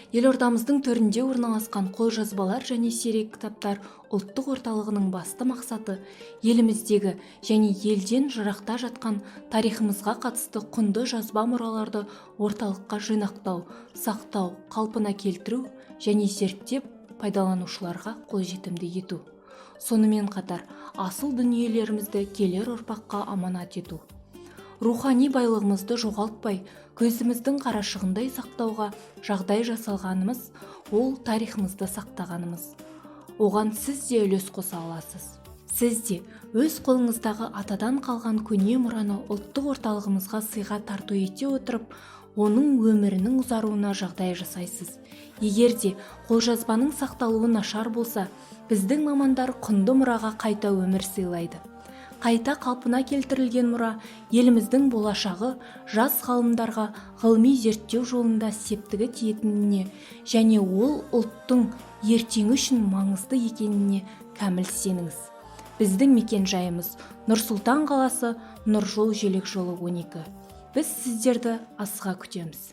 Елордамыздың төрінде орналасқан Қолжазбалар және сирек кітаптар ұлттық орталығының басты мақсаты – еліміздегі және елден жырақта жатқан тарихымызға қатысты құнды жазба мұраларды орталыққа жинақтау, сақтау, қалпына келтіру және зерттеп, пайдаланушыларға қолжетімді ету. Сонымен қатар асыл дүниелерімізді келер ұрпаққа аманат ету. Рухани байлығымызды жоғалтпай, көзіміздің қарашығындай сақтауға жағдай жасалғанымыз – ол тарихымызды сақтағанымыз. Оған сіз де үлес қоса аласыз. Сіз де өз қолыңыздағы атадан қалған көне мұраны ұлттық орталығымызға сыйға тарту ете отырып, оның өмірінің ұзаруына жағдай жасайсыз. Егер де қолжазбаның сақталуы нашар болса, біздің мамандар құнды мұраға қайта өмір сыйлайды. Қайта қалпына келтірілген мұра еліміздің болашағы жас ғалымдарға ғылыми зерттеу жолында септігі тиетініне және ол ұлттың ертеңі үшін маңызды екеніне кәміл сеніңіз. Біздің мекен жайымыз: Нұр Сұлтан қаласы, Нұржол желекжолы, 12. Біз сіздерді асыға күтеміз.